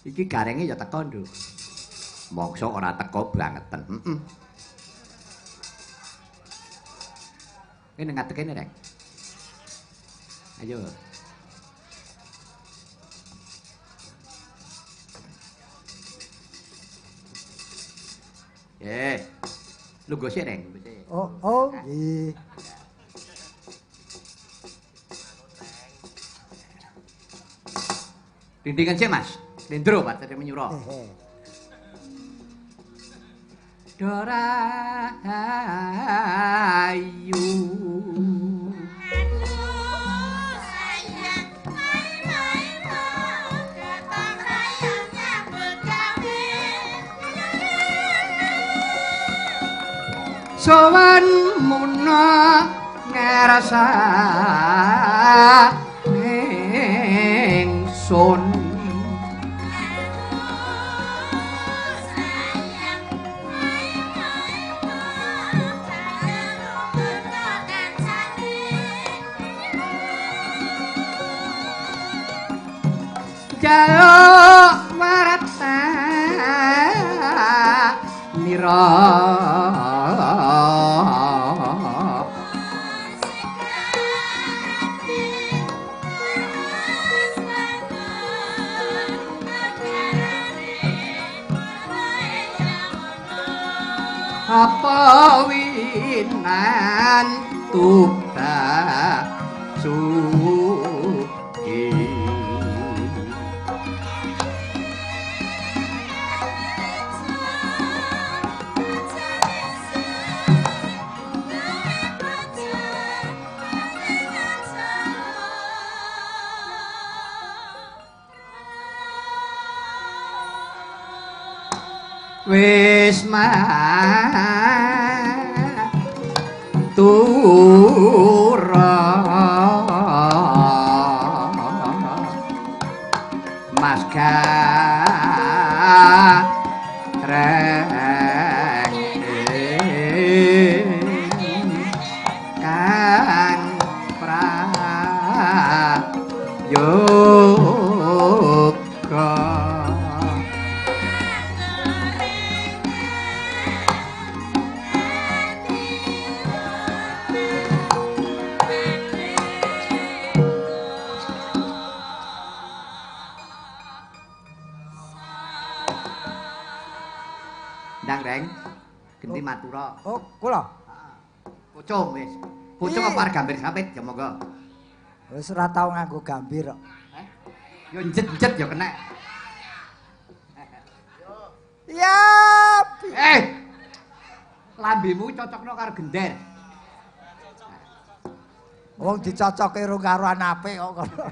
Iki garenge ya teko, Nduk. Mongso ora teko bangeten. Heeh. Kene ngadeg kene, Rek. Ayo. Lungguh sik, Reng. Oh, oh, nggih. Dindingan sik, Mas. Lendro pacare menyura. Dora ayu. Sowan muna ngrasa ningsun. Jaluk warata nira apa winan tubasuki. Wis matura Mas Gareng kang prayoga. Ndang, Reng. Genti matura. Oh, kula. Pucung wis. Pucung apa arep gambir sapit ya monggo. Wis ora tau nganggo gambir kok. Heh. Yo njet-njet ya kena. Ya. Lambemu cocokno karo gender. Wong dicocoke rong karuan apik kok kono.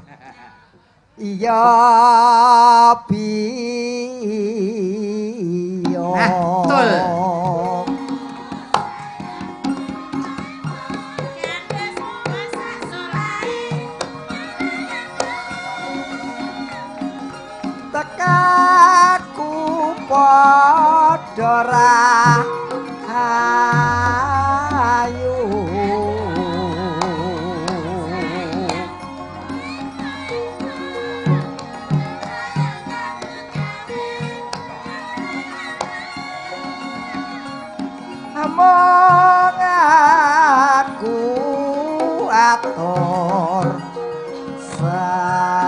Iya biyo. Nah, betul. Tekaku padha rahayu. Among aku atur sembah.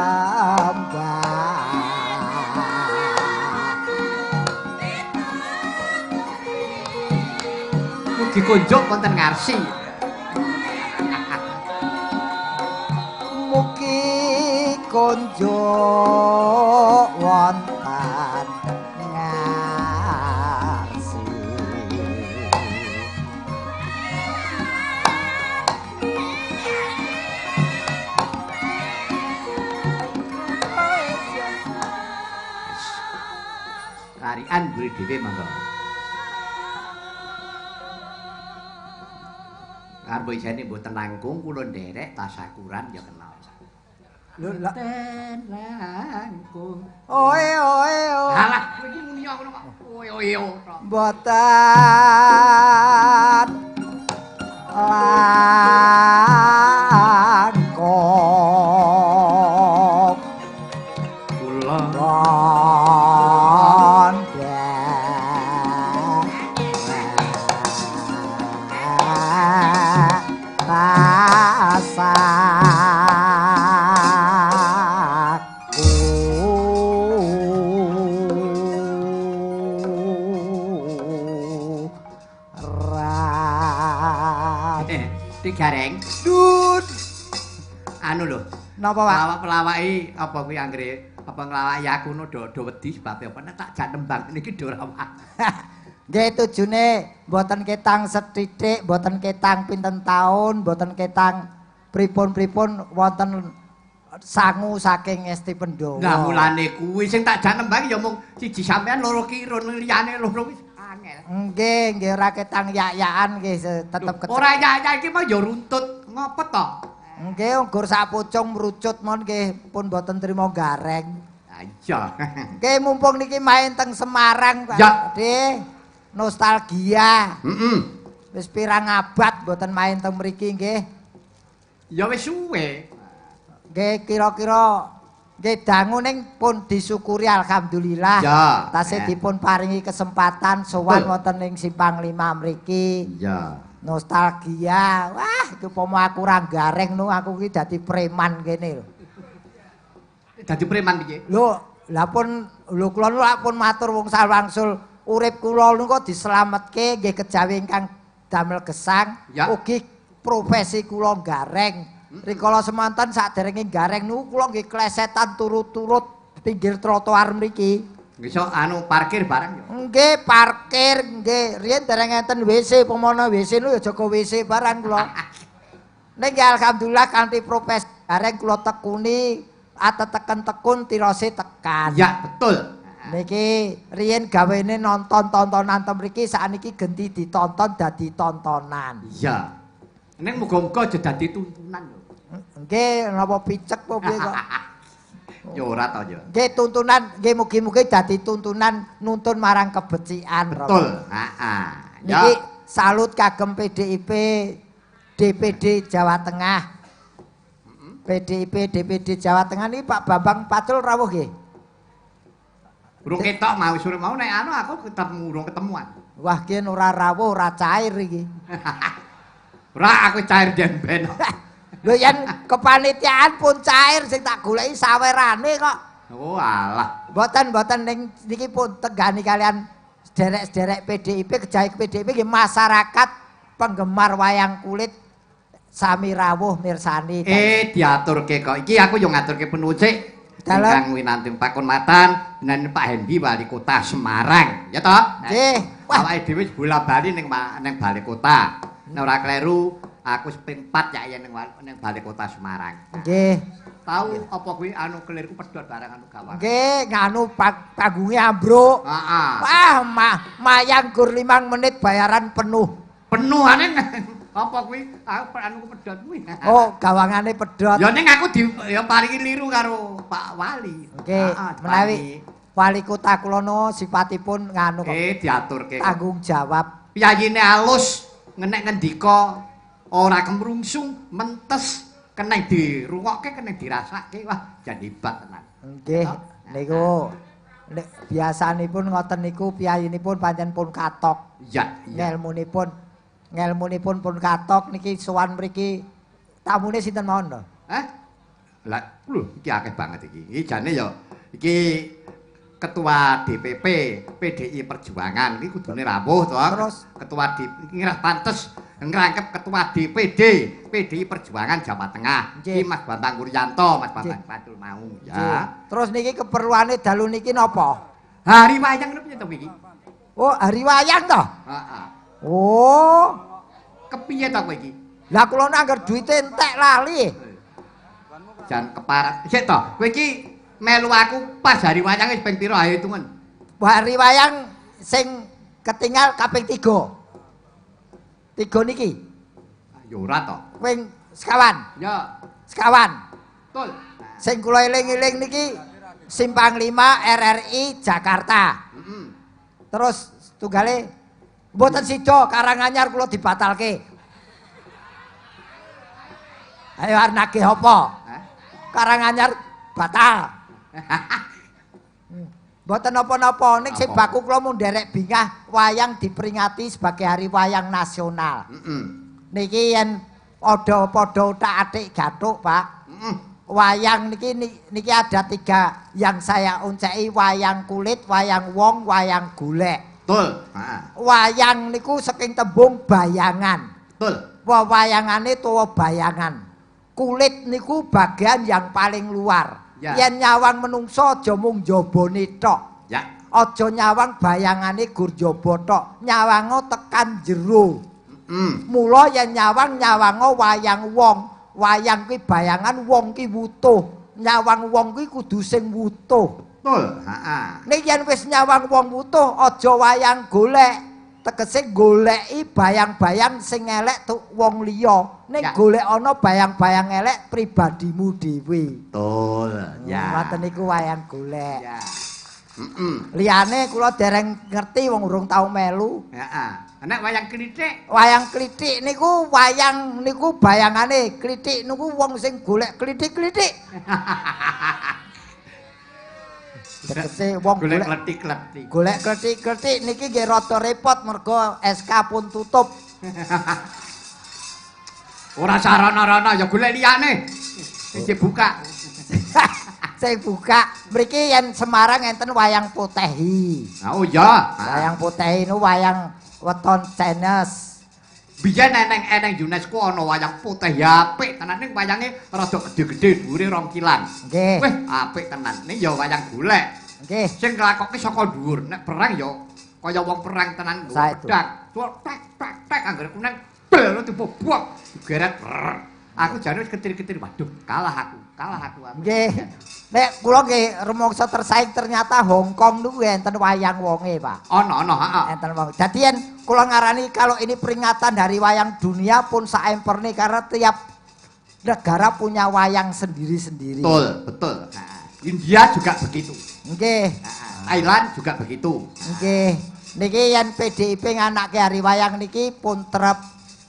Mugi kunjuk wonten ngarsi. Mugi kunjuk wonten ngarsi. Tarian mburi dhewe monggo. Karep isene mboten langkung kula nderek tasakuran ya kenal. Lho lak Mboten langkung. Oe oe oe. Halah, kowe iki muni ngono kok. Oe oe ora. Mboten langkung kula mboten Dik Gareng, Dut. Anu lho. Napa, Pak? Pelawak-pelawaki apa kuwi anggere apa nglawaki aku no do wedi sebabe apa nek tak jak nembang niki do ora. Nggih, tujune mboten ketang sethithik, mboten ketang pinten taun, mboten ketang pripun-pripun wonten sangu saking Ngesti Pandhawa. Lah, mulane kuwi sing tak jak nembang ya mung siji sampean, loro kirun, liyane loro wis angel. Nggih, nggih ora ketang yak-yakan nggih tetep kecek. Ora yak-yak iki mah ya runtut ngopo to? Nggih, gur sak pucung mrucut mon nggih pun mboten trimo gareng. Ah iya. Nggih, mumpung niki main teng Semarang, Pak. Ya. Dik, nostalgia. Heeh. Wis pirang abad mboten main teng mriki nggih. Ya wis suwe. Nggih, kira-kira nggih dangu ning pun disyukuri alhamdulillah. Ya. Tasih dipun paringi kesempatan sowan wonten ing Simpang 5 mriki. Iya. Nostalgia. Wah, iki upama aku ora gareng nu aku ki dadi preman kene lho. Dadi preman piye? Lho, lah pun lho kula nu lak pun matur wong sawangsul urip kula niku kok dislametke nggih kejawi ingkang damel gesang, ugi profesi kula gareng. Rikala semanten saderenge gareng niku kula nggih klesetan turut-turut pinggir trotoar mriki. Iso anu parkir bareng ya. Nggih, parkir nggih. Riyen dereng enten WC, pomono WC niku ya jaga WC barang kula. Ning nggih alhamdulillah kanthi profesi gareng kula tekuni, ateteken tekun tirose tekan. Ya, betul. Niki riyen gawene nonton tontonan ten mriki, sakniki genti ditonton dadi tontonan. Iya. Ning muga-muga aja dadi tuntunan lho. Nggih, napa picek apa piye kok? Ya ora to ya. Nggih tuntunan, nggih mugi-mugi dadi tuntunan nuntun marang kebecikan. Romo. Betul. Heeh. Ya. Niki salut kagem PDIP DPD Jawa Tengah. PDIP DPD Jawa Tengah niki Pak Bambang Pacul rawuh nggih. Urung ketok mau suruh mau nek anu aku ketemu urung ketemuan. Wah, ki ora rawuh ora cair iki. Ora, aku cair ben. Lho, yen kepanitiaan pun cair, sing tak goleki sawerane kok. Oh alah. Mboten, mboten, ning niki pun tenggani kalian sederek-sederek PDIP, kejawi PDIP nggih masyarakat penggemar wayang kulit sami rawuh mirsani. Eh, diaturke kok. Iki aku yo ngaturke penuh sik. Dalem. Ingkang winanti pakunmatan dengan Pak Hendi Wali Kota Semarang. Ya toh? Nggih. Wah, Awake dhewe wis bola-bali ning Balai Kota. Nek ora kleru, aku wis ping 4 ya ning Balai Kota Semarang. Nggih. Tahu apa kuwi anu kelirku pedhot barang anu gawang. Nggih, nganu panggunge ambruk. Heeh. Wah, mayang gur 5 menit bayaran penuh. Penuhane apa kuwi? Aku anu pedhot kuwi. Oh, gawangane pedhot. Ya ning aku di ya paringi liru karo Pak Wali. Nggih, Heeh, menawi diparingi. Wali Kota kula no sifatipun nganu kok. Eh, diaturke. Tanggung jawab. Piyayine alus, ngenek ngendika ora kemrungsung, mentes, kena dirungokke, kena dirasake. Wah, jan hebat tenan. Nggih, niku nek biasanipun ngoten niku piyayinipun pancen pun katok. Iya, iya. Ngelmunipun pun katok. Niki sowan mriki tamune sinten mawon to? Hah? Lah, lho, iki akeh banget iki. Iki jane ya iki Ketua DPP PDI Perjuangan iki kudune rawuh to. Terus? Ketua D iki ora pantes ngrangkep Ketua DPD PDI Perjuangan Jawa Tengah. Nggih. Iki Mas Bambang Wuryanto, Mas Bambang Pacul mau Nggih. ya. Terus niki keperluane dalu niki napa? Hari wayang lho piye to iki? Oh, hari wayang to? Heeh. Oh. Kepiye to kowe iki? Lah, kula angger duwite entek lali. Jan keparat. Sik to, kowe iki melu aku pas hari wayang wis ping pira, ayo hitungan. Hari wayang sing ketinggal kaping 3. 3 niki. Ah, ya ora to. Ping sekawan. Ya, Sekawan. Betul. Sing kula eling-eling niki Simpang 5 RRI Jakarta. Terus tunggale mboten sida Karanganyar kula dibatalke. Ayo arep nagih apa? Hah? Karanganyar batal. Mboten napa-napa, ning sing Apa? baku kula mung nderek bingah wayang diperingati sebagai Hari Wayang Nasional. Niki yen padha-padha othak-atik gathuk, Pak. Wayang niki niki ada 3 yang saya onceki, wayang kulit, wayang wong, wayang golek. Betul. Heeh. Wayang niku saking tembung bayangan. Betul. Wewayangane utawa bayangan. Kulit niku bagian yang paling luar. Ya. Yen nyawang menungso aja mung njabane tok. Ya. Aja nyawang bayangane gur njaba tok, nyawango tekan jero. Mula yen nyawang nyawango wayang wong. Wayang kuwi bayangan, wong ki wutuh. Nyawang wong kuwi kudu sing wutuh. Betul, heeh. Nek yen wis nyawang wong wutuh aja wayang golek. Tegese goleki bayang-bayang sing elek tuk wong liya. Ning golek ana bayang-bayang elek pribadimu dhewe. Betul, ya. Ngoten niku wayang golek. Ya. Liyane kula dereng ngerti wong urung tau melu. Heeh. Nek wayang klithik, wayang klithik niku wayang niku bayangane klithik niku wong sing golek klithik-klithik. Tegese wong golek klethik-klethik. Golek klethik-klethik niki nggih rada repot mergo SK pun tutup. Ora sarana-rana ya golek liyane. Sing buka. Sing buka mriki yen Semarang enten wayang potehi. Oh iya, wayang potehi niku wayang weton Chinese. Biyen eneng-eneng UNESCO ana wayang putih ya apik tenan ning wayange rada gedhe-gedhe dhuwure 2 kilan. Nggih. Wih, apik tenan. Ning ya wayang golek. Nggih. Sing nglakokke saka dhuwur, nek perang ya kaya wong perang tenan nggo pedang. Tek tek tek anggere kuning bel dibobok, digeret. Aku jane wis ketir-ketir, waduh, kalah aku, kalah aku. Nggih. Nek kula nggih rumangsa tersaing ternyata Hong Kong niku enten wayang wonge, Pak. Ana, ana, heeh. Enten wong. Dadi yen kula ngarani kalau ini peringatan hari wayang dunia pun saemperne karena tiap negara punya wayang sendiri-sendiri. Betul, betul. India juga begitu. Nggih. Thailand juga begitu. Nggih. Niki yen PDIP nganake hari wayang niki pun trep.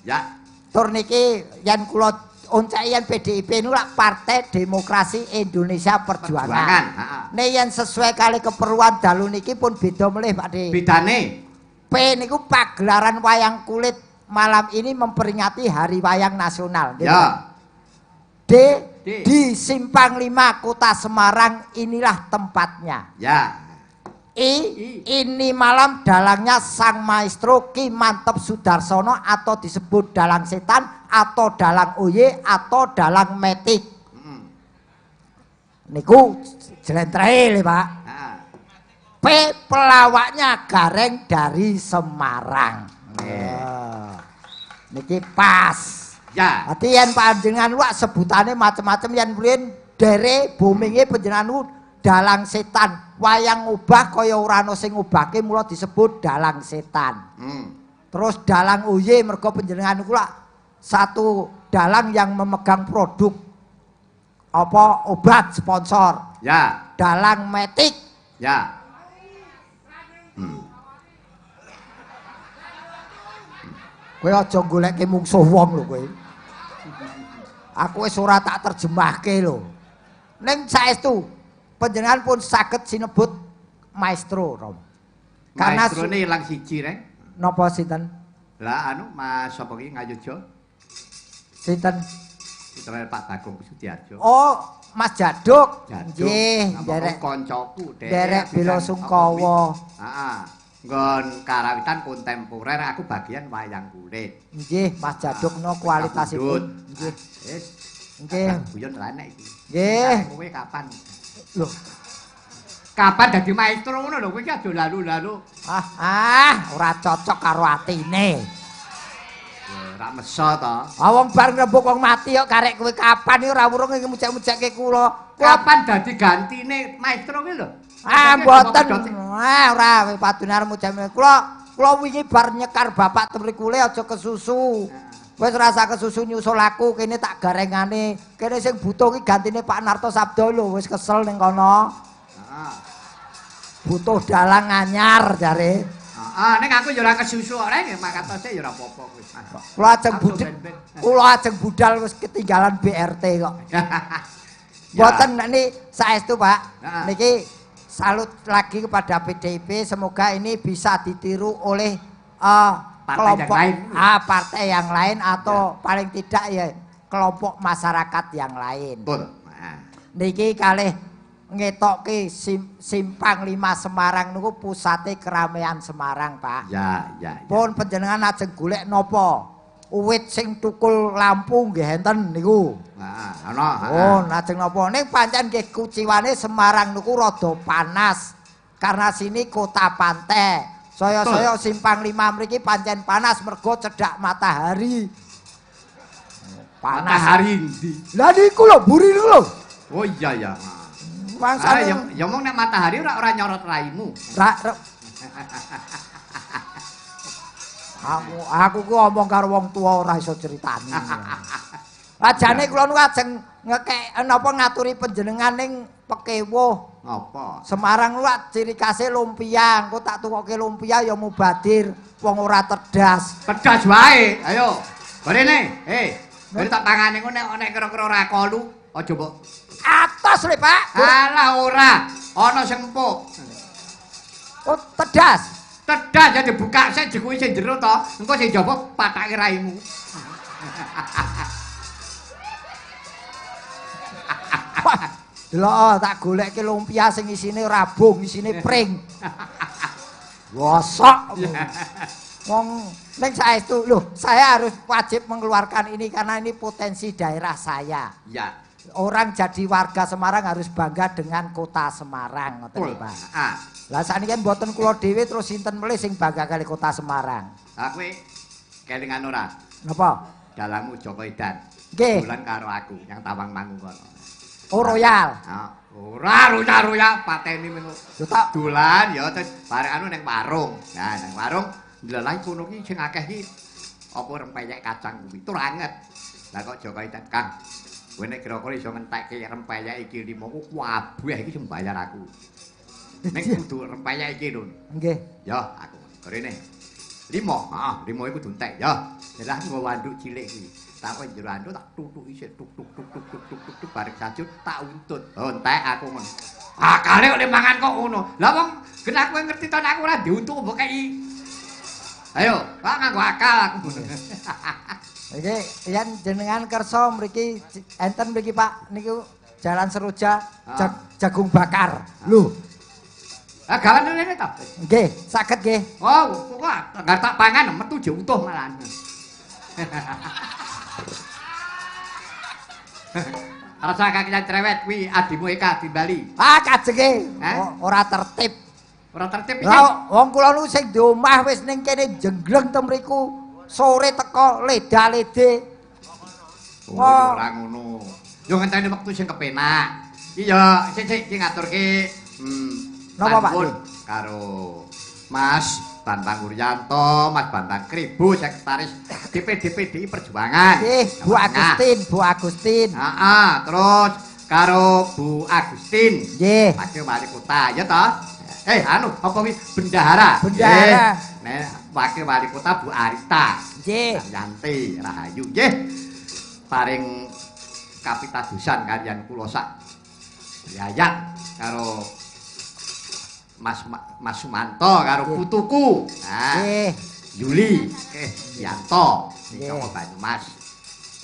Ya. Tur niki yen kula onceki yen PDIP niku lak Partai Demokrasi Indonesia Perjuangan. Nek yen sesuai kali keperluan dalu niki pun beda melih Pak De. Bedane P niku pagelaran wayang kulit malam ini memperingati Hari Wayang Nasional. Ya. D, D di Simpang 5 Kota Semarang inilah tempatnya. Ya. I, ini malam dalangnya Sang Maestro Ki Manteb Sudarsono atau disebut dalang setan atau dalang oye atau dalang metik. Niku jlentrehe Pak. P pelawaknya Gareng dari Semarang. Niki pas. Ya. Dadi yen panjenengan wak sebutane macem-macem yen riyen dere bominge panjenengan dalang setan, wayang ngubah kaya ora ana sing ngubahke mula disebut dalang setan. Terus dalang oye mergo panjenengan niku lak satu dalang yang memegang produk apa obat sponsor. Ya. Dalang metik. Ya. Kowe aja goleke mungsuh wong lho kowe. Aku wis ora tak terjemahke lho. Ning saestu panjenengan pun saged sinebut maestro, Rom. Karena maestrone ilang siji, Reng. Napa sinten? Lah anu Mas sapa ki Ngayogya? Sinten? Putrane Pak Bagong Sudiarjo. Oh, Mas Jaduk. Nggih, nderek kancaku nderek bela sungkawa. Heeh. Nggon karawitan kontemporer aku bagian wayang kulit. Nggih, Mas Jaduk no kualitasipun. Nggih. Wis. Nggih. Guyon ra enek iki. Nggih. Kowe kapan? Loh. Kapan dadi maestro ngono lho, kowe iki aja lalu-lalu. Ora cocok karo atine. Ora meso to. Ah wong bar ngrembug wong mati kok karek kowe kapan iki ora wurung iki mujek-mujekke kula. Kapan dadi gantine maestro kuwi lho? Ah mboten. Ah ora padune arep mujek kula. Kula wingi bar nyekar bapak temrikule aja kesusu. Wis rasa kesusu nyusul aku kene tak garengane. Kene sing butuh ki gantine Pak Narto Sabdo lho wis kesel ning kono. Heeh. Butuh dalang anyar jare. Heeh, ning aku ya ora kesusu kok reng, makatose ya ora apa-apa kuwi. Kula ajeng budal, kula ajeng budal wis ketinggalan BRT kok. Mboten niki saestu Pak. Niki salut lagi kepada PDIP, semoga ini bisa ditiru oleh partai kelompok yang lain. Partai yang lain atau paling tidak ya kelompok masyarakat yang lain. Betul. Niki kalih ngetokke Simpang 5 Semarang niku pusate keramaian Semarang, Pak. Ya, ya, ya. Pun panjenengan ajeng golek napa? Uwit sing tukul lampu nggih enten niku. Heeh, ana. Oh, lajeng napa ning pancen nggih kuciwane Semarang niku rada panas. Karena sini kota pantai. Saya-saya simpang 5 mriki pancen panas mergo cedhak matahari. Panas. Matahari ndi? Lah niku lho mburi niku lho. Oh iya ya. Mangsane ya mung nek matahari ora nyorot raimu. Aku ku omong karo wong tuwa ora iso critani. Ajane kula niku ajeng ngekek napa ngaturi panjenengan ning pekewuh. Apa? Semarang niku ciri khase lumpia, engko tak tukoke lumpia ya mubadir, wong ora tedas. Tedas wae. Ayo. Barene, bari tak pangane engko nek kira-kira ora kolu, aja mbok atos le, Pak. Alah ora, ana sing empuk. Oh, tedas. Tedas ya dibuka sik jekuwi sing jero to, engko sing njaba patake raimu. Delok tak golekke lumpia sing isine rabung, isine pring. Bosok. Wong ning saestu lho, saya harus wajib mengeluarkan ini karena ini potensi daerah saya. Iya. Orang jadi warga Semarang harus bangga dengan kota Semarang, ngoten lho, Pak. Heeh. Lah sakniki mboten kula dhewe terus sinten melih sing bangga kali kota Semarang. Lah kowe kelingan ora? Napa? Dalangmu Joko Edan. Nggih. Dolan karo aku yang Tawang Mangu kono. Oh, Royal. Heeh. Ora royal pateni mengko. Lho tak dolan ya terus bareng anu ning warung. Nah, nang warung ndelalah kono ki sing akeh ki apa rempeyek kacang kuwi tur anget. Lah kok Joko Edan, Kang, kowe nek kira-kira iso ngentekke rempeyek iki 5 ku kabeh iki sing bayar aku. Ning kudu rempeyek iki lho. Nggih. Ya, aku rene. 5. Heeh, 5 iku kudu entek ya. Lah aku nggawa anduk cilik iki. Tak kowe jero anduk tak tutuki sik tuk tuk tuk tuk tuk tuk tuk tuk bareng sajur tak untut. Oh, entek aku ngono. Akale kok mangan kok ngono. Lah wong gen aku ngerti to nek aku ora diuntuk mbok kei. Ayo, kok nganggo akal aku. Iki yen jenengan kersa mriki enten mriki Pak niku Jalan Seroja jagung bakar. Lho. Ah gawan rene to? Nggih, saged nggih. Oh, kok enggak tak pangan metu je utuh malahan. Rasa kakian cerewet kuwi adimu Eka timbali. Ah kajenge ora tertib. Ora tertib iki. Lah wong kula niku sing di omah wis ning kene jengleng to mriku. Sore teko leda-lede. Oh, ora ngono. Yo ngenteni wektu sing kepenak. Iki yo sik iki ngaturke napa Pak? Karo Mas Bambang Wuryanto, Mas Bambang Kribo, Sekretaris DPD PDI Perjuangan. Nggih, Bu Agustin, Bu Agustin. Heeh, terus karo Bu Agustin. Nggih. Wakil Wali Kota, ya toh? Anu, apa kuwi bendahara? Bendahara. Nek Wakil Wali Kota Bu Arita. Nggih. Yanti Rahayu, nggih. Paring kapitadosan kaliyan kula sak Yayat karo Mas Sumanto karo putuku. Nah, nggih. Yuli Yanto sing saka Banyumas.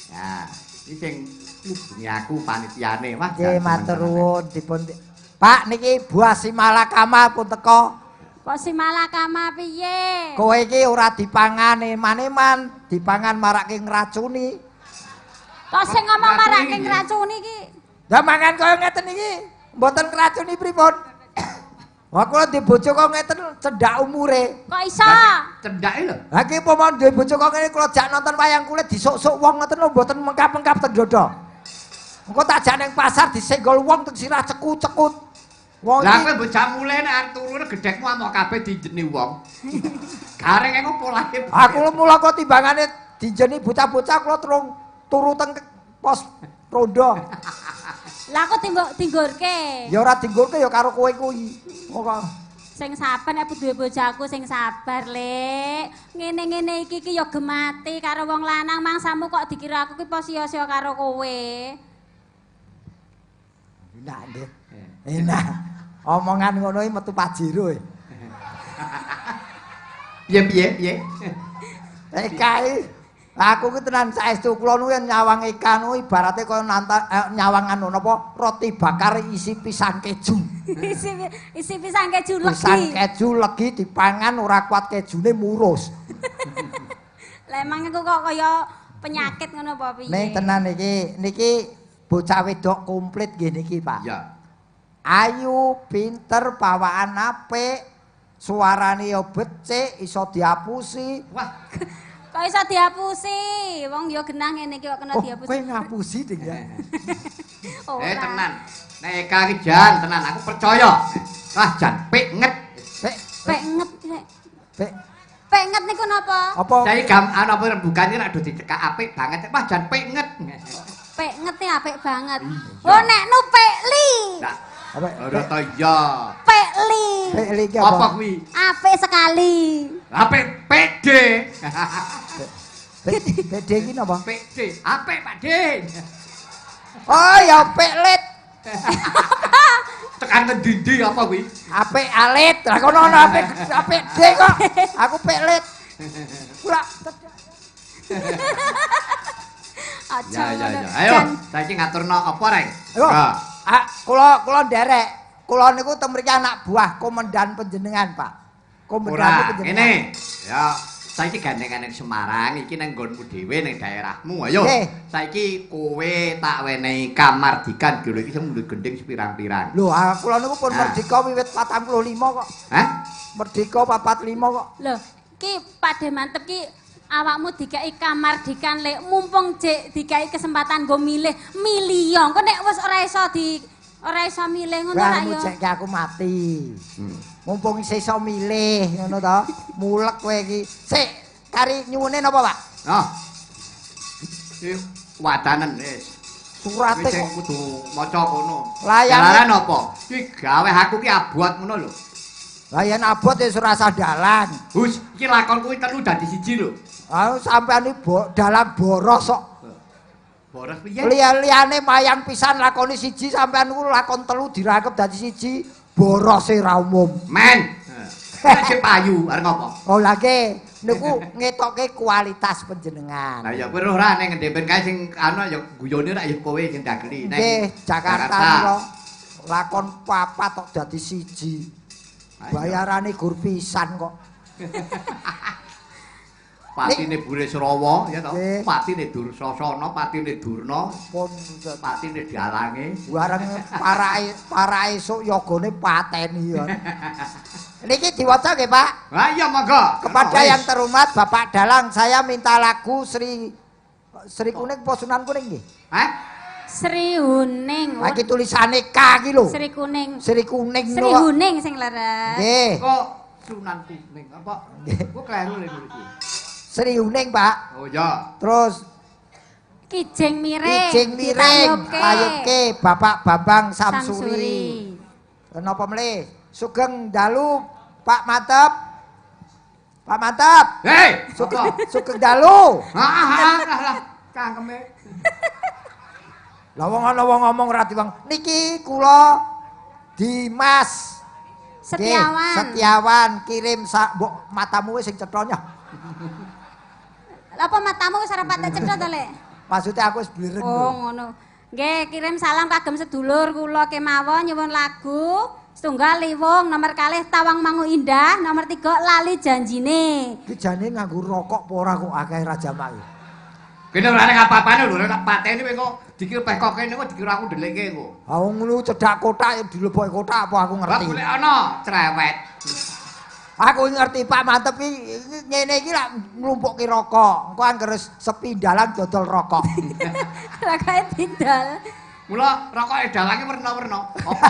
Ya, iki sing ngubungi aku panitiane. Wah, nggih matur nuwun dipun Pak niki buah simalakama pun teko. Kok simalakama piye? Kowe iki ora dipangan eman-eman, dipangan marake ngracuni. Kok sing ngomong marake ngracuni iki? Lah mangan kaya ngeten iki, mboten ngracuni pripun? Wah kula duwe bojo kok ngeten cendhak umure. Kok iso? Cendhake lho. Lah iki upama duwe bojo kok ngene kula jak nonton wayang kulit disuk-suk wong ngoten lho mboten mengkap-mengkap teng dada. Engko tak jak ning pasar disenggol wong teng sirah cekut-cekut. Wong Lah kowe bocah mule nek arep turu gedhekmu amok kabeh dijeni wong. Gareng aku polahe. Aku mula kok timbangane dijeni bocah-bocah kula terung turu teng pos rondo. Lah kok tinggurke? Ya ora tinggurke ya karo kowe kuwi. Kok sing sabar nek duwe bocahku sing sabar, Lek. Ngene-ngene iki ki ya gemati karo wong lanang mangsamu kok dikira aku ki po sia-sia karo kowe. Enak nggih. Enak. Omongan ngono iki metu Pajero. Piye piye piye? Eka aku ki tenan saestu kula niku yen nyawang Eka niku ibarate kaya nyawang anu napa roti bakar isi pisang keju. Isi pisang keju legi. Pisang keju legi dipangan ora kuat kejune murus. Lah emang iku kok kaya penyakit ngono apa piye? Ning tenan iki, niki bocah wedok komplit nggih niki, Pak. Iya. Ayu, pinter, pawaan apik, suarane ya becik, iso diapusi. Wah, Kok iso diapusi? Wong ya genah ngene iki kok kena Oh, diapusi. kowe ngapusi ding ya. Ora. Eh tenan. Nek Eka iki jan tenan aku percaya. Wah, jan penget. Pek, Penget. Lek. pek. Penget niku napa? Apa? Saiki gam anu apa rembugan iki nek do dicekak apik banget. Wah, jan penget. Penget e apik banget. Oh nek nu pekli. Lah, Apa? ora ta iya. Pekli. Pek iki Apa apa? kuwi? Apik sekali. Apik PD. Pek PD iki napa? PD. Apik Pak D. Oh, ya peklit. Tekan ngendi-ndi apa kuwi? Apik alit. Lah kono ana apik apik D kok. Aku peklit. Ora. Aja Ya ya ngono. ya. Ayo, Jan. saiki ngaturno apa, Reng? Ayo. Ya. Ah, kula kula nderek. Kula niku teng mriki anak buah komandan panjenengan, Pak. Komandan Ora, panjenengan. ngene. Ya, saiki gandengan ning Semarang iki nang nggonmu dhewe ning daerahmu. Ayo. Nggih. Saiki kowe tak wenehi kamardikan dhewe iki sing mundhut gending sepirang-pirang. Lho, ah, kula niku pun Ah. merdeka wiwit 45 kok. Hah? Merdeka 45 kok. Lho, ki Pakde Mantep ki awakmu dikai kamardikan lek mumpung jek dikai kesempatan nggo milih milih engko nek wis ora iso milih ngono Lah ra yo. jekke aku mati. Mumpung isih iso milih ngono to. Mulek kowe iki. Sik, kari nyuwune napa, Pak? Nah. Iki wadanen wis. Surate Wis sing kok kudu maca kono. Layane- Jalaran apa? Iki gawe aku ki abot ngono lho. Lah yen abot ya ora usah dalan. Hus, iki lakon kuwi telu dadi siji lho. Ah sampean iki dalan boros kok. Boros piye? Liya-liyane mayang pisan lakoni siji sampean niku lakon telu dirangkep dadi siji, borose ra umum. Men. Nek sing payu arep ngopo? Oh lha nggih, niku ngetokke kualitas panjenengan. Lah ya kowe roh ra ning ngendi ben kae sing anu ya guyone rak ya kowe sing dageli neng Nggih, Jakarta niku lakon papat kok dadi siji. Bayarane gur pisan kok. Patine Burisrawa ya to. Nggih. Patine Dursasana, patine Durna, Pun patine dalange. bareng para esuk yogane pateni ya. Niki diwaca nggih, Pak. Lah iya monggo. Kepada yang terhormat Bapak Dalang, saya minta lagu Sri Sri Kuning apa Sunan Kuning nggih? Hah? Sri Huning. Lagi tulisane K iki lho. Sri Kuning. Sri Kuning Sri lho kok. Huning sing leres. Nggih. Kok Sunan Kuning apa? Kok kleru lho nulis. Sri Huning, Pak. Oh iya. Terus Kijing miring. Kijing miring, Ditayubke. tayubke Bapak Bambang Samsuri. Samsuri. Napa melih? Sugeng dalu Pak Mantep. Pak Mantep. Hei, Sugeng sugeng dalu. Ah, ah, ah, lah, cangkeme. Lah wong ana wong ngomong ra diwong. Niki kula Dimas Setiawan. Nggih, Setiawan kirim sak mbok matamu wis sing cetha nyah. Lah apa matamu wis ora patek cetha to, Lek? Maksudnya aku wis blireng. Oh, ngono. Nggih, kirim salam kagem sedulur kula kemawon nyuwun lagu setunggal Liwung, nomor kalih Tawang Mangu Indah, nomor 3 Lali Janjine. Iki jane nganggo rokok apa ora kok akeh ra jamak iki. Kene ora nek apa-apane lho, nek pateni kowe kok dikira peh kok kene kok dikira aku ndelikke kok. Ha wong ngono cedhak kotak ya dilebokke kotak apa aku Lah ngerti. golek ana cerewet. Aku ngerti Pak Mantep iki ngene iki lak nglumpukke rokok. Engko angger wis sepi dalan dodol rokok. Rokoke didol. Mula rokoke dalange werna-werna. Apa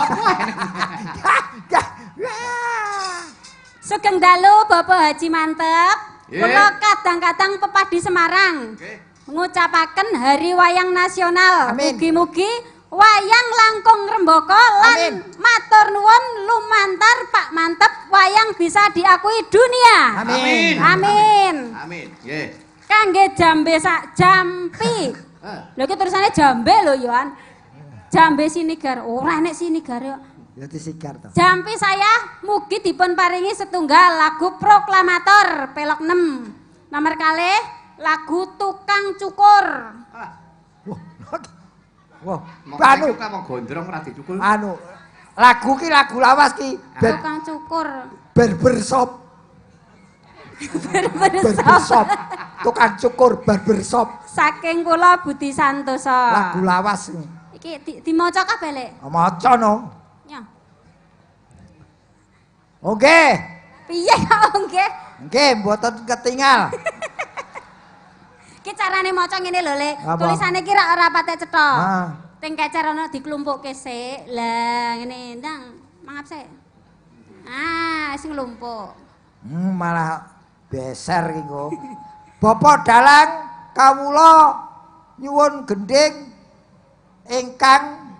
Sugeng dalu Bapak Haji Mantep. Nggih. Kula kadang-kadang pepadi Semarang. Nggih. Ngucapaken Hari Wayang Nasional. Amin. Mugi-mugi wayang langkung rembaka lan Amin. matur nuwun lumantar Pak Mantep wayang bisa diakui dunia. Amin. Amin. Amin. Nggih. Kangge jambe sak jampi. Eh. Lho iki tulisane jambe lho Yohan. Jambe sinigar. Ora nek sinigar yo. Ya disigar to. Jampi saya mugi dipun paringi setunggal lagu Proklamator pelok 6. Nomor kalih lagu Tukang Cukur. Ah, Wah. Wah, mong anu anu mong gondrong ora dicukul. anu lagu ki lagu lawas ki Tukang Cukur. berber shop. Barbershop. Tukang cukur barbershop. Saking kula Budi Santoso. Lagu lawas. Iki dimaca kabeh, Lek? Maca no. Ya. Oke. Piye kok nggih? Nggih, mboten ketingal. Iki carane maca ngene lho, Lek. Tulisane iki ora patek cetha. Heeh. Teng kecer ana diklumpukke sik. Lah ngene, ndang mangap sik. Ah, sing nglumpuk. Malah beser iki engko. Bapak dalang kawula nyuwun gendhing ingkang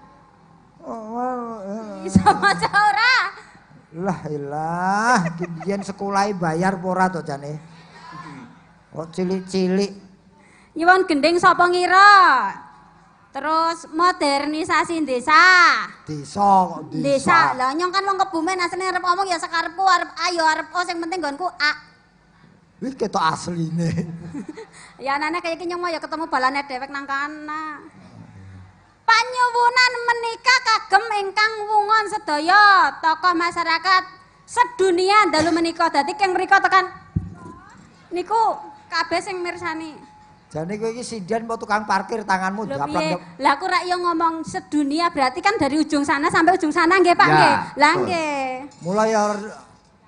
iso maca ora? Lah ilah, iki biyen sekolahe bayar apa ora to jane? Kok cilik-cilik. Nyuwun gendhing sapa ngira? Terus modernisasi desa. Desa kok desa. Desa. Lah nyong kan wong Kebumen asline arep ngomong ya sakarepku arep A ya arep O sing penting nggonku A. Wis ketok asline. Ya anane kaya iki nyong mau ya ketemu balane dhewek nang kana. Panyuwunan menika kagem ingkang wungon sedaya tokoh masyarakat sedunia dalu menika. Dadi keng mriko tekan niku kabeh sing mirsani. Jane kowe iki sinden apa tukang parkir tanganmu daplek. Lah aku rak yo ngomong sedunia berarti kan dari ujung sana sampai ujung sana nggih Pak nggih. Lah nggih. Mulai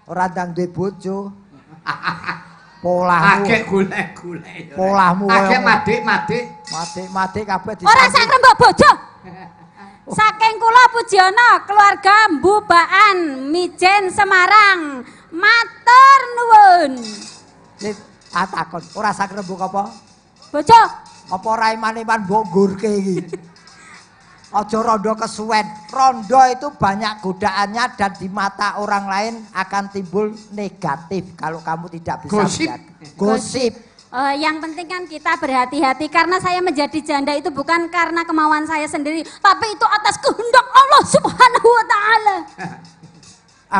ora ndang duwe bojo. Polahmu. Akeh golek-golek. Polahmu akeh madik-madik. Madik-madik kabeh di. Ora sak rembug bojo. Saking kula Pujiono keluarga Mbubaan Mijen Semarang. Matur nuwun. Ah takon, ora sak rembug apa? Bojo. Apa ora iman-iman mbok nggurke iki? Aja rondo kesuwen. Rondo itu banyak godaannya dan di mata orang lain akan timbul negatif kalau kamu tidak bisa gosip. Gosip. Yang penting kan kita berhati-hati karena saya menjadi janda itu bukan karena kemauan saya sendiri, tapi itu atas kehendak Allah Subhanahu wa taala.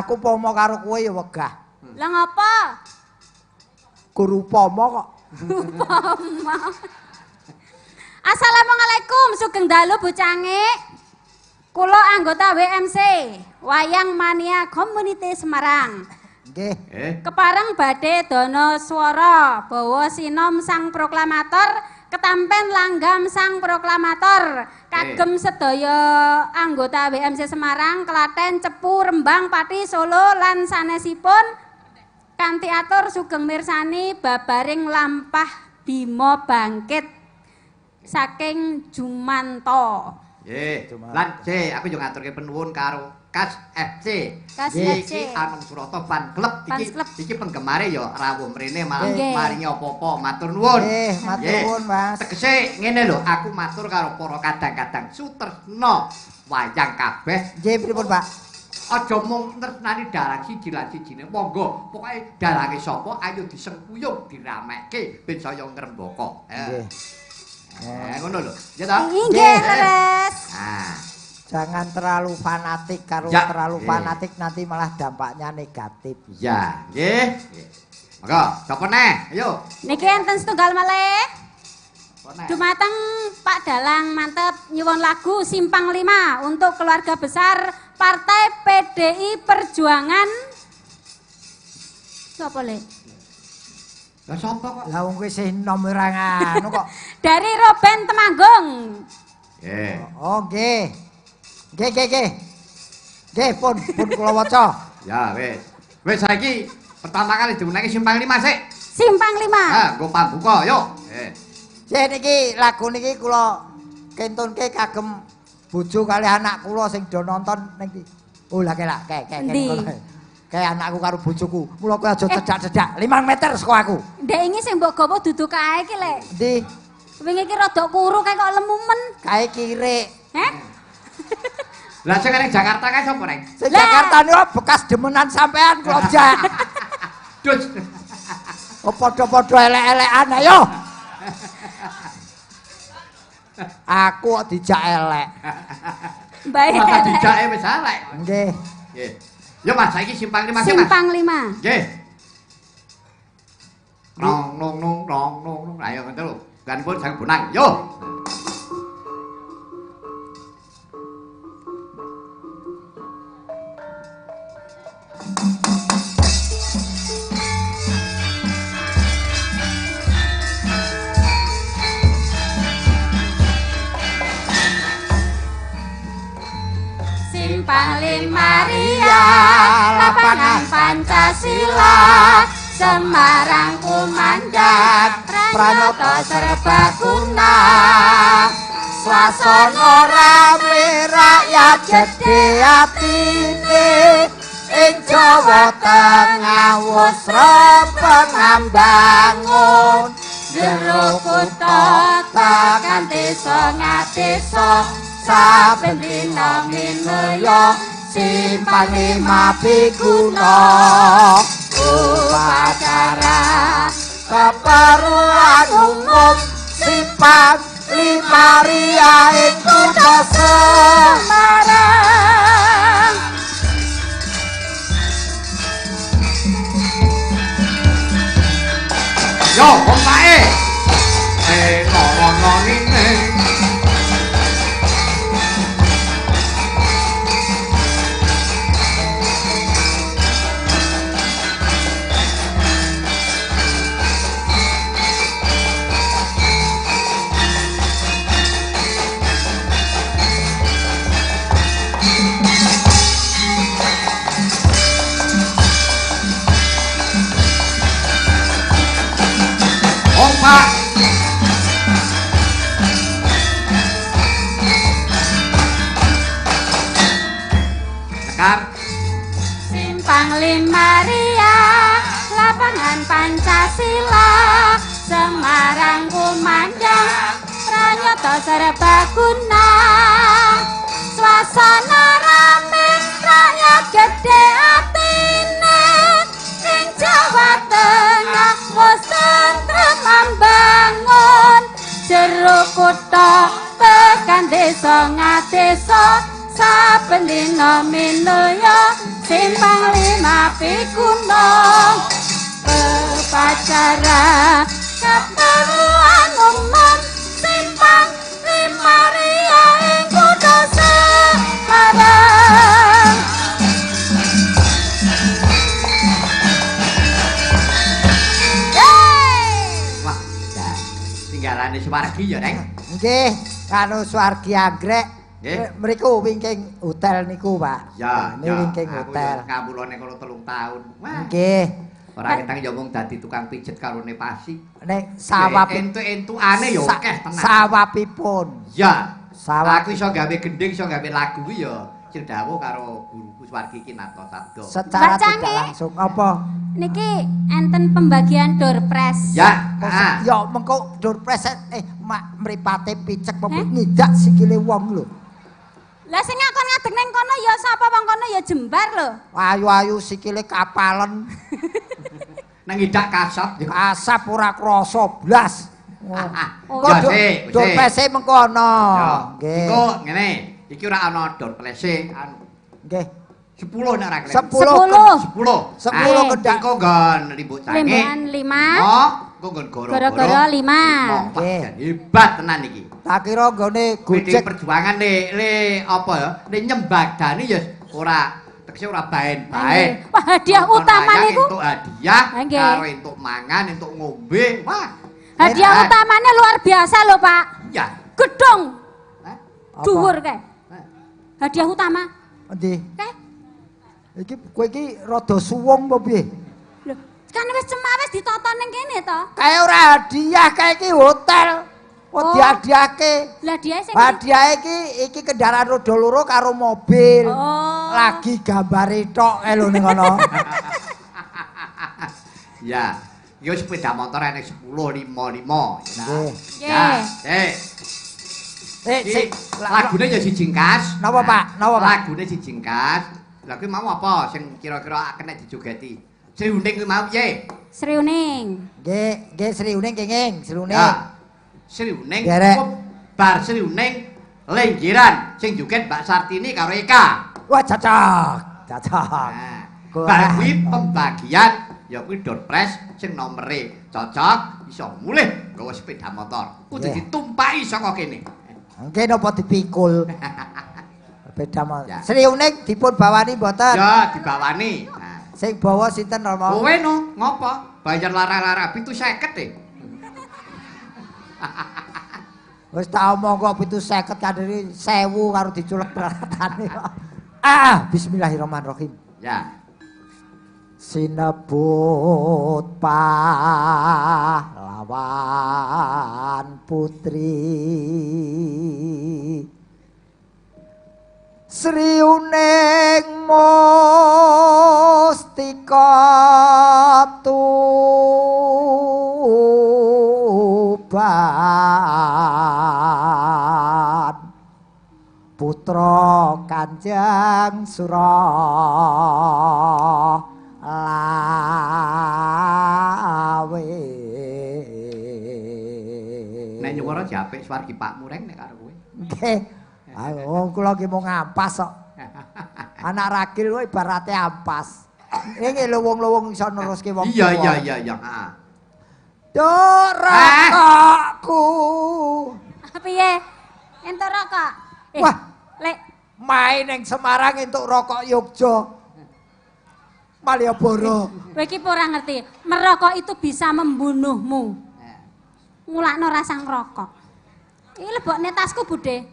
Aku pomo karo kowe ya wegah. Lah ngapa? Guru pomo kok. Pomo. Assalamualaikum sugeng dalu Bu Cangik. Kula anggota WMC Wayang Mania Community Semarang. Nggih. Kepareng badhe dana swara bawa sinom sang proklamator ketampen langgam sang proklamator kagem sedaya anggota WMC Semarang, Klaten, Cepu, Rembang, Pati, Solo lan sanesipun kanthi atur sugeng mirsani babaring lampah Bima bangkit saking Jumanto. Nggih, lan C aku yo ngaturke penuwun karo Kas FC. Kas FC. Iki Anom Suroto Fan Club iki iki penggemare yo rawuh mrene malah maringi apa-apa. Matur nuwun. Nggih, matur nuwun, Mas. Tegese ngene lho, aku matur karo para kadang-kadang sutresna wayang kabeh. Nggih, pripun, Pak? Aja mung tresnani dalang siji lan sijine. Monggo, pokoke dalange sapa ayo disengkuyung diramekke ben saya ngrembaka. Nggih. Ngono lho. Ya ta? Nggih, leres. Ah. Jangan terlalu fanatik, kalau ya, terlalu fanatik nanti malah dampaknya negatif. Ya, nggih. Monggo, sapa neh? Ayo. Niki enten setunggal malih. Dumateng Pak Dalang mantep nyuwun lagu Simpang 5 untuk keluarga besar Partai PDI Perjuangan. Sapa le? Lah sapa kok? Lah wong kowe isih enom ora ngono kok. Dari Roben Temanggung. Nggih. Oh, nggih. Nggih, nggih, nggih. Nggih, pun kula waca. Ya, wis. Wis saiki pertama kali dimenangi Simpang 5 sik. Simpang 5. Ha, nggo pambuka, yo. Nggih. Nggih niki lagu niki kula kentunke kagem bojo kali anak kula sing do nonton ning ndi. Oh, lah kelak kek kek. Kayak anakku karo bojoku. Mula kowe aja cedak-cedak 5 meter saka aku. Ndek ingi sing mbok gawa dudu kae iki, Lek. Endi? Wingi iki rada kuru kae kok lemumen. Kae kirik. Heh? Lah sing ning Jakarta kae sapa, Reng? Sing Jakarta niku bekas demenan sampean kula jak. Dus. Oh padha-padha elek-elekan ayo. Aku kok dijak elek. Baik. Masa dijake wis elek. Nggih. Nggih. Yo Mas, saiki Simpang 5 sih, Mas. Simpang 5. Nggih. Nong nong nong nong nong nong. Ayo ngono lho. Ganipun sang bonang. Yo. Pancasila Semarang kumandhang pranyata serbaguna Swasana rame rakyat gedhe atine ing Jawa Tengah wis rempeng ambangun jero kutha tekan desa ngadesa saben dina minulya simpang lima piguna upacara keperluan umum simpang lima ria ing kutha Semarang. Yo, wong pae. No nine. Pak. Sekar. Simpang Lima Ria, lapangan Pancasila, Semarang kumandhang, pranyata serbaguna. Suasana rame, rakyat gedhe atine, ing Jawa Tengah wis tentrem ambangun. Jero kutha tekan desa ngadesa saben dina minulya simpang lima pikuna upacara keperluan umum simpang lima ria ing kutha Semarang. Wah, tinggalane Swargi ya, Reng. Nggih, karo Swargi Anggrek. Nggih. Mriku wingking hotel niku, Pak. Ya, ini wingking hotel. Kawula ning kono 3 taun. Wah. Nggih. Ora ketang ya mung dadi tukang pijet karo nepasi. Nek sawap entuk-entukane ya akeh tenan. Sawapipun. Ya. Sawap. Aku iso gawe gending, iso gawe lagu kuwi ya cedhawuh karo guruku Swargi iki Narto Sabdo. Secara tidak langsung apa? Niki enten pembagian door prize. Ya, ya mengko door prize mak mripate picek apa ngidak sikile wong lho. Lah sing ngakon ngadeg ning kono ya sapa wong kono ya jembar lho. Ayu-ayu sikile kapalen. Nang ngidak kasap. Kasap ora krasa blas. Oh. Door prize mengko ana. Nggih. Engko ngene, iki ora ana door prize anu. Nggih. 10 nek ora klem. 10. 10. 10 kendhak. Engko nggon Limbuk Cange. Limbukan 5. Oh, engko nggon Goro-goro. Goro-goro 5. Nggih. Hebat tenan iki. Tak kira nggone Gojek Perjuangan le apa ya? Le nyembadani ya ora tegese ora baen-baen. Wah, hadiah utama niku entuk hadiah karo entuk mangan, entuk ngombe. Wah. Hadiah utamanya luar biasa lho, Pak. Iya. Gedung. Dhuwur kae. Hadiah utama. Endi? Kae. Iki kowe iki rada suwung apa piye? Lho, kan wis cemawis ditata ning kene to. Kae ora hadiah, kae iki hotel. Kok dihadiahke? Lah hadiah sing hadiah iki kendaraan roda loro karo mobil. Oh. Lagi gambare tok kae lho ning kono. Ya, yo sepeda motor enek 10 5 5. Nggih. Ya, sik lagune ya sijingkas. Napa, Pak? Napa, Pak? Lagune sijingkas. Lah kuwi mau apa sing kira-kira kena dijogeti? Sri Uning kuwi mau piye? Sri Uning. Nggih, nggih Sri Uning kenging, Sri Uning. Ya. Sri Uning bar Sri Uning lenggiran sing joget Mbak Sartini karo Eka. Wah, cocok. Cocok. Nah, bar kuwi pembagian ya kuwi door prize sing nomere cocok iso mulih nggawa sepeda motor. Kudu ditumpaki saka kene. Nggih napa dipikul. Sepeda motor. Sri Uning dipun bawani mboten? Ya, dibawani. Nah. Sing bawa sinten Rama? Kowe no, ngopo? Bayar larang-larang 750 e. Wis tak omong kok 750 kandhane 1000 karo diculek peratane. Ah, bismillahirrahmanirrahim. Ya. Sinebut pahlawan putri Sri Uning Mustika Tuban putra Kanjeng Sura Lawe. Nek nyuwara japik swargi Pakmu reng nek karo kowe. Nggih. Ayo kula ki mung ampas kok. Anak ragil kuwi ibarate ampas. Iki lho wong-wong iso neruske wong tuwa. Iya iya iya, heeh. Duk rokokku. Piye? Entuk rokok? Wah, lek main ning Semarang entuk rokok Yogya. Malioboro. Kowe iki ora ngerti, merokok itu bisa membunuhmu. Ngulakno rasa ngrokok. Iki lebokne tasku, Bude.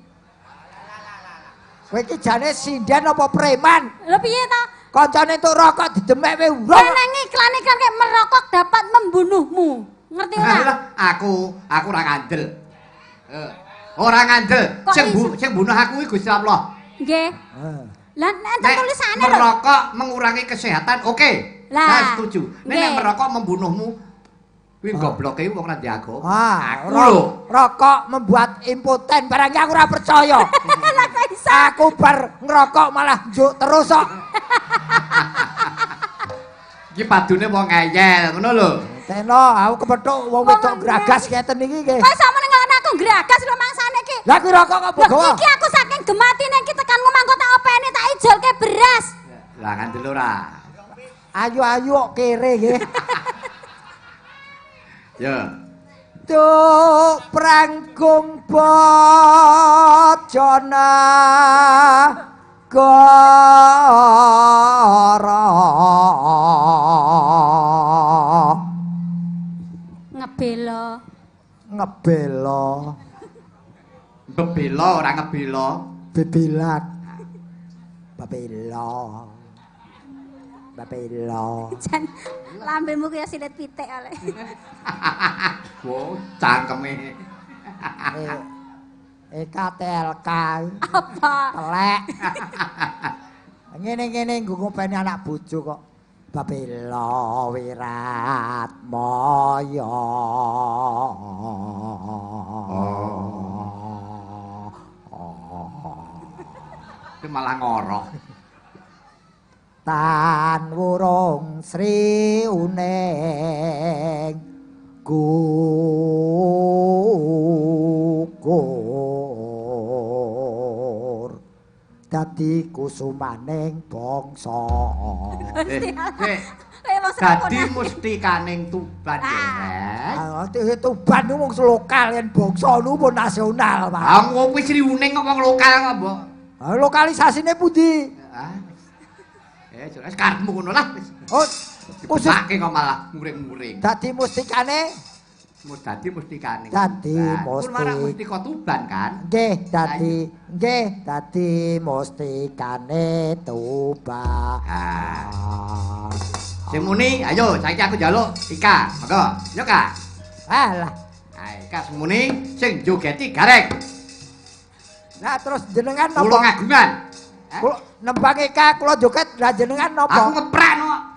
Kowe iki jane sinden apa preman? Lho piye ta? Kancane entuk rokok didemek kowe urung. Nang iklan-iklan kayak merokok dapat membunuhmu. Ngerti ora? Aku ora ngandel. Ora ngandel. Sing bunuh aku kuwi Gusti Allah. Nggih. Lah enten tulisane lho. Merokok mengurangi kesehatan, oke. Lah setuju. Nek merokok membunuhmu kuwi gobloke wong ora diago. Aku lho, rokok membuat impoten barang aku ora percaya. Lah kok iso? Aku bar ngerokok malah njuk terus kok. Iki padune wong ngeyel ngono lho. Teno, aku kepethuk wong wedok gragas ngeten iki nggih. Kok iso meneng aku gragas lho mangsane iki. Lah kuwi rokok kok mbok gawa? Iki aku saking gematine iki tekan ngomah kok tak openi tak ijolke beras. Lah ngandel ora. Ayu-ayu kok kere nggih. Ya. Tuk prangkung bojona goro ngebela. Ngebela. Bebela ora ngebela. Bebelat. Babela. Babela. Jan lambemu kaya silit pitik oleh. Wo, cangkeme. EKTLK. Apa? Telek. Ngene-ngene nggo ngopeni anak bojo kok. Babela wirat maya. Itu malah ngorok. Tan wurung Sri Uning gugur dadi kusumaning bangsa. Dadi mustikaning Tuban ya. Tuban niku wong lokal yen bangsa niku pun nasional, Pak. Ah ngopo Sri Uning kok wong lokal kok, Mbok? Lokalisasine pundi? Jelas karepmu ngono lah wis. Oh, khusus kok malah muring-muring. Dadi mustikane? Dadi mustikane. Dadi mustika Tuban kan? Nggih, dadi nggih, dadi mustikane Tuban. Sing muni, ayo saiki aku njaluk Ika, monggo. Yo Kak. Alah. Ayo Ika sing muni sing jogeti gareng. Lah terus jenengan napa? Kula ngagungan. Kula nembang Ika kula joget lah jenengan napa? Aku ngeprak no.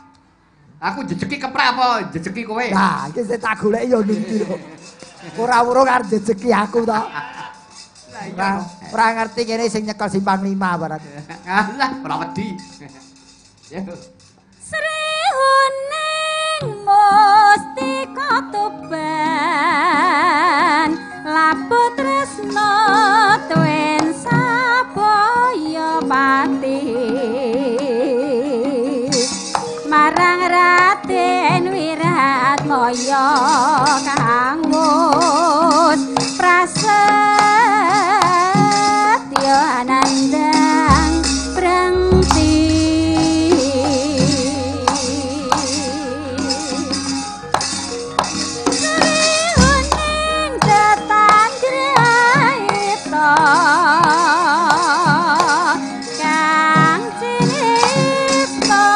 Aku jejeki keprak apa jejeki kowe? Lah iki sing tak goleki ya niki lho. Ora urung arep jejeki aku to. Ora ngerti kene sing nyekel simpang 5 barang. Alah ora wedi. Sri Huning Mustika Tuban labu tresno twen sabaya pati marang Raden Wiratmaya kang wus prasetya nandang brengti. Sri Huning tetanggraita kang cinipta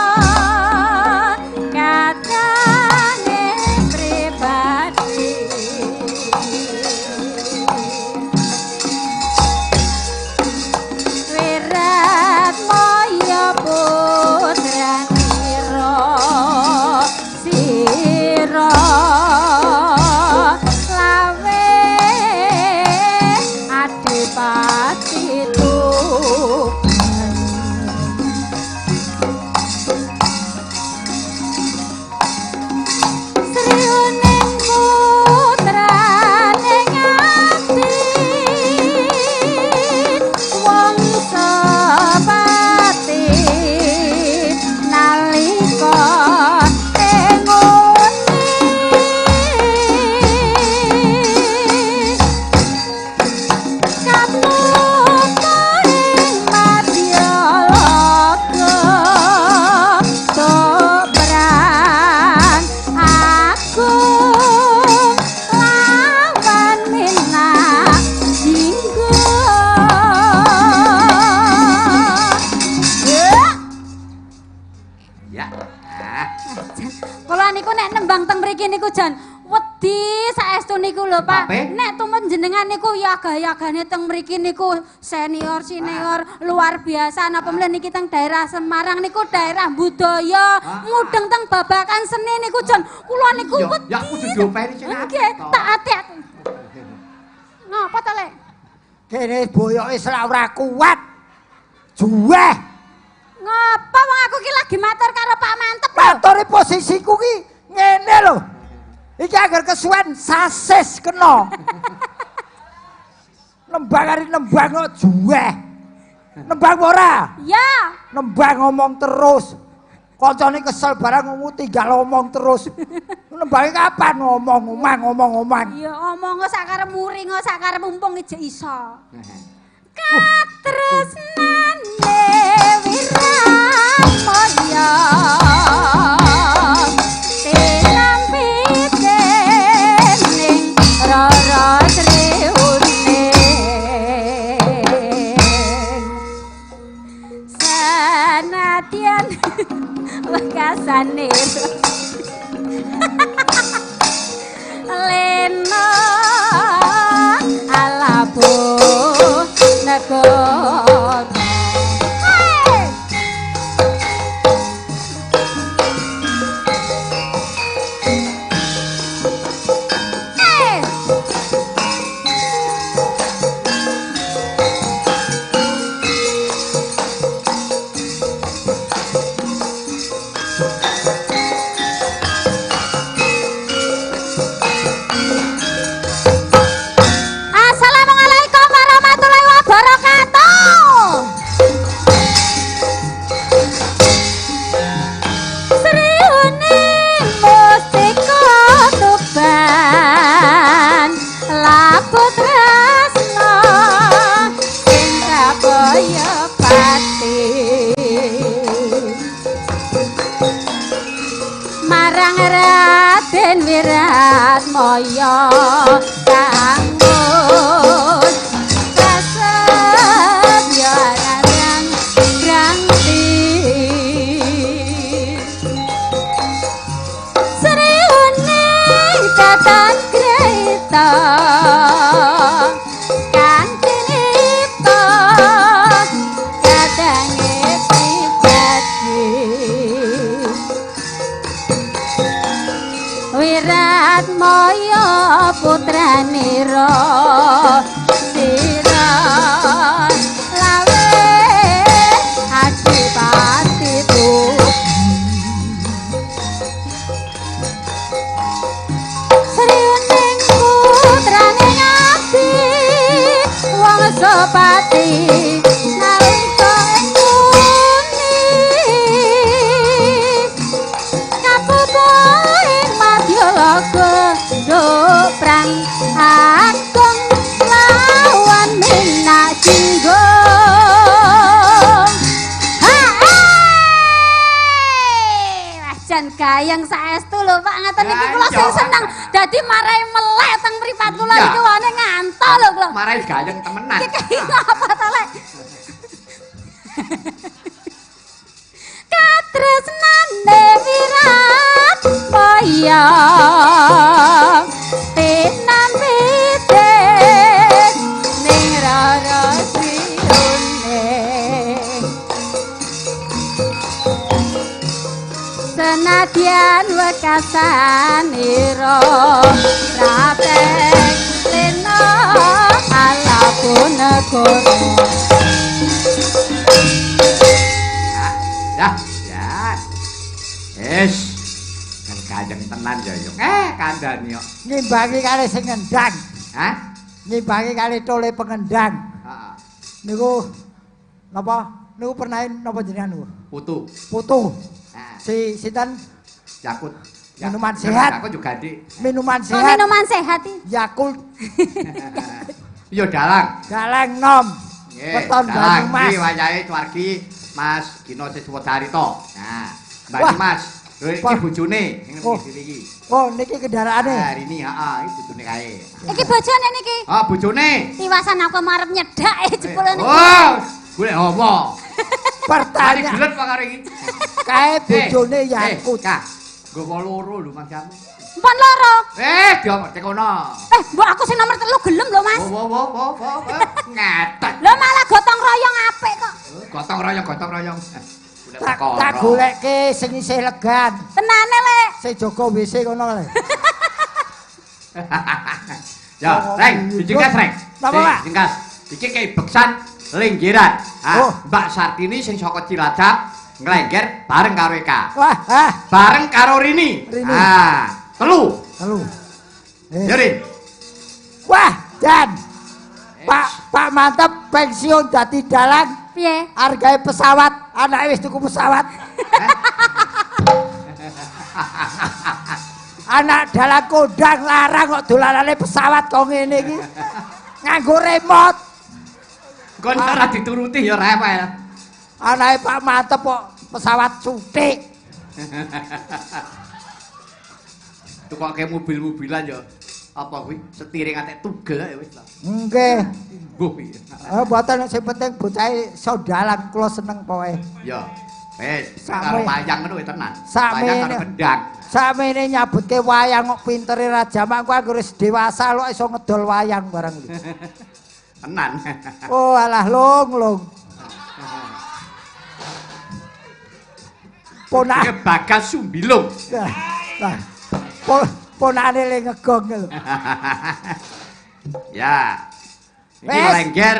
Kula niku nek nembang teng mriki niku jan wedi saestu niku lho Pak. Nek tumut jenengan niku yaga-yagane teng mriki niku senior senior luar biasa. Napa mleh niki teng daerah Semarang niku daerah budaya, mudeng teng babakan seni niku jan kula niku wedi. Ya kudu diopeni sing apik. Nggih, tak ati-ati. Ngapa to, Lek? Kene boyoke selak ora kuat. Juweh. Ngapa wong aku ki lagi matur karo Pak Mantep lho. Matore posisiku ki ngene lho. Iki agar kesuwen sasis kena. Nembang ari nembang kok juweh. Nembang ora? Ya. Nembang ngomong terus. Kancane kesel barang ngomong tinggal ngomong terus. Nembange kapan ngomong ngomong. Ya omong sak karep muring sak karep mumpung ijek iso. Katresnane Wiratmoyo tinampi dening Rara Sriuning sanadyan wekasane lena alabu negara. Assalamualaikum warahmatullahi wabarakatuh. Sriuning mustika Tuban labu tresna ing kabaya pati marang Raden Wiratmoyo kang wus prasetya aran brangti. Sriuning datan greta kang tinipta kadange pribadi Wiratmoyo putranira sira lawe adipati tu. Sriuning putrane ngabdi Wangsapati nalika ing bumi kapupa ing madyalaga prang agung lawan Minak Jinggo. Jan gayeng saestu lho Pak, ngaten niki kula sing seneng. Dadi marai melek teng mripat kula niki wone ngantuk lho kula. Marai gayeng temenan. Iki ngapa ta lek? Katresnane Wiratmoyo tinampi ning Rara Sriuning senadyan wekasanira rapek lena alapunegara. Ya, ya. Es. Kan kajeng tenan ya yo. Kandhane yo. Ngimbangi kali sing ngendang. Hah? Ngimbangi kali tole pengendang. Heeh. Niku napa? Niku pernah napa jenengan niku? Putu. Putu. Heeh. Si sinten? Yakult. Minuman sehat. Aku juga Dik. Minuman sehat. Minuman sehat iki. Yakult. Yo dalang. Dalang nom. Weton dalang. Banyumas. Iki wayahe swargi Mas Gino Siswodarito. Nah, Mbak Mas. Lho iki bojone sing ngerti iki. Oh, niki kendaraane. Nah, ini heeh, iki bojone kae. Iki bojone niki. Ah, bojone. Tiwasan aku marep nyedak jebule niki. Oh, golek apa? Pertanyaan. Gelet kok karo iki. Kae bojone Yakut. Kak, nggawa loro lho mangsamu. Empon loro. Diomong tekono. Mbok aku sing nomor 3 gelem lho, Mas. Wo wo wo wo. Ngetek. Lho malah gotong royong apik kok. Gotong royong, gotong royong. Tak golekke sing isih legan. Tenane, Lek. Sing jaga WC kono lho. Ya, Reng, dijingkas, Reng. Napa, Pak? Dijingkas. Iki kei beksan lenggeran. Mbak Sartini sing saka Cilacap nglengger bareng karo Eka. Wah, ah. Bareng karo Rini. Rini. Ah, telu. Telu. Ya, Rin. Wah, Jan. Pak Mantep pensiun dadi dalang. Piye? Hargae pesawat, anake wis tuku pesawat. Anak dalang kondang larang kok dolanane pesawat kok ngene iki. Nganggo remote. Kon ora dituruti ya rewel. Anake Pak Mantep kok pesawat sutik. Tukoke mobil-mobilan ya. Apa kuwi setire ngantek tugel ya wis ta. Nggih. Mbuh piye. Oh, mboten sing penting bocahe iso dalang kula seneng pokoke. Ya. Wis, karo wayang ngono wis tenan. Wayang karo kendang. Sakmene nyabutke wayang kok pintere Raja Mak ku anggere wis dewasa lho iso ngedol wayang barang iki. Tenan. Oh alah lung lung. Ponak Bagas Sumbilung. Lah. Ponakane le ngegong lho. Ya. Iki lengger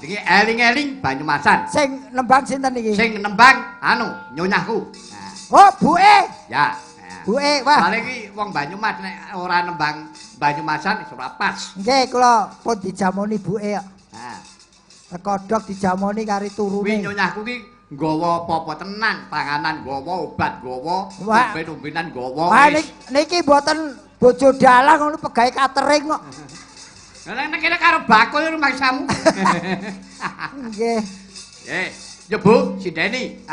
iki eling-eling Banyumasan. Sing nembang sinten iki? Sing nembang anu nyonyahku. Nah. Oh, buke. Ya. Buke, wah. Soale iki wong Banyumas nek ora nembang Banyumasan wis ora pas. Nggih, kula pun dijamoni buke kok. Nah. Kodhok dijamoni kari turune. Kuwi nyonyahku ki nggawa apa-apa tenan, panganan nggawa, obat nggawa, omben-ombenan nggawa. Wah, niki mboten bojo dalang ngono pegawe katering kok. Lah nek kene karo bakul rumangsamu. Nggih. Nggih. Ya Bu, sindeni.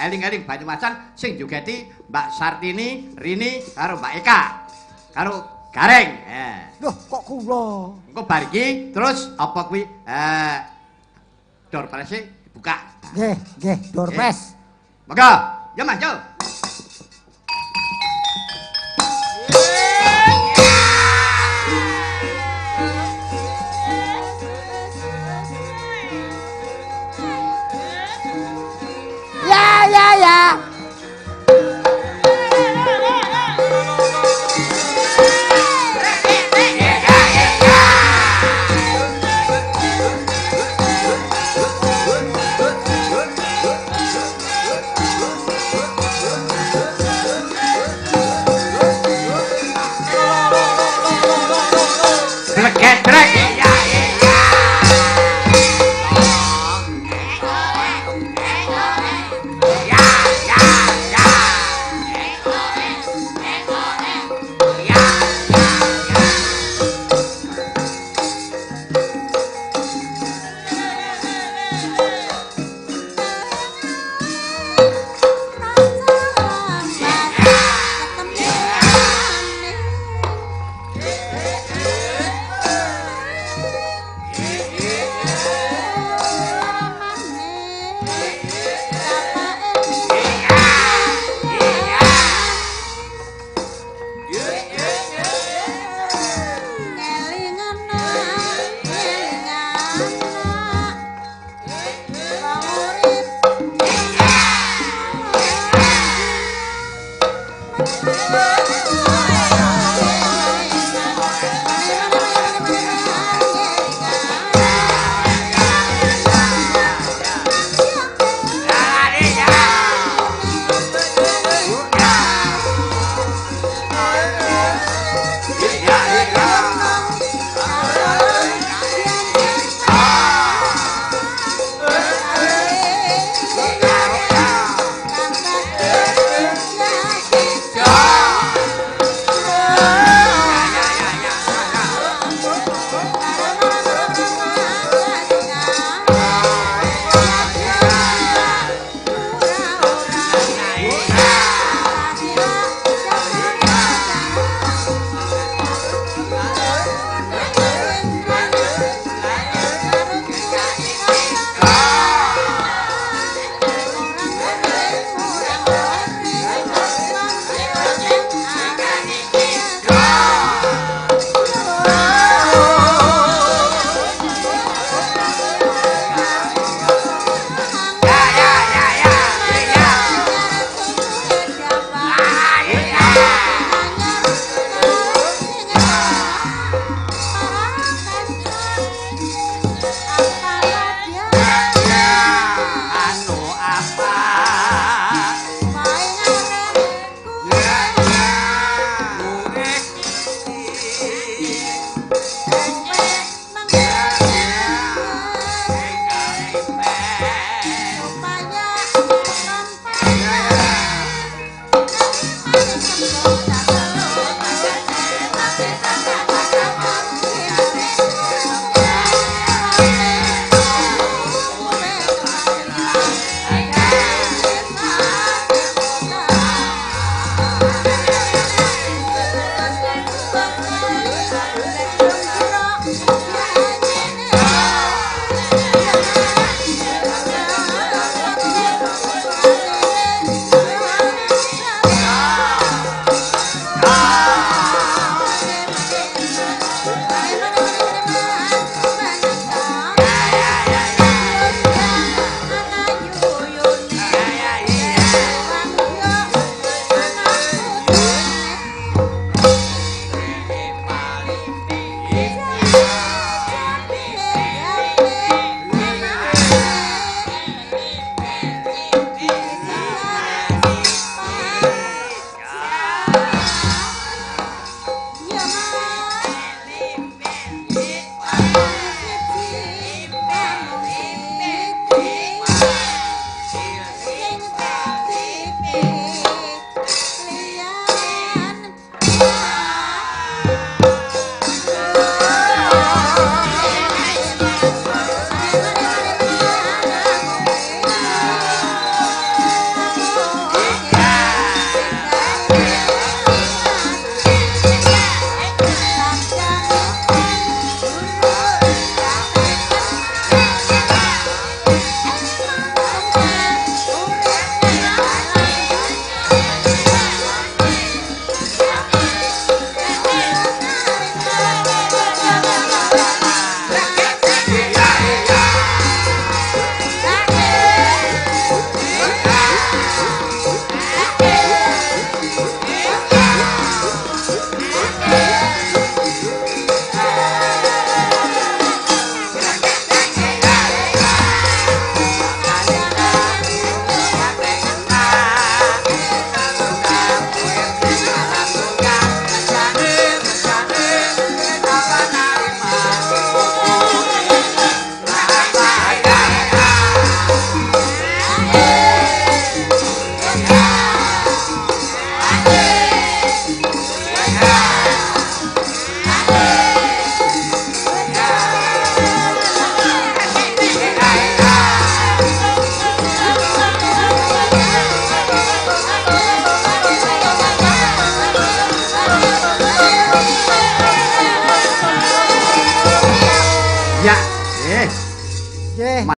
Eling-eling Banyumasan sing jogeti Mbak Sartini, Rini karo Mbak Eka. Karo Gareng. Loh, kok kula? Engko bar iki terus apa kuwi? Door prize dibuka. Nggih, nggih, door prize. Monggo. Ya Mas, yo. Ya, ya, ya. Bye.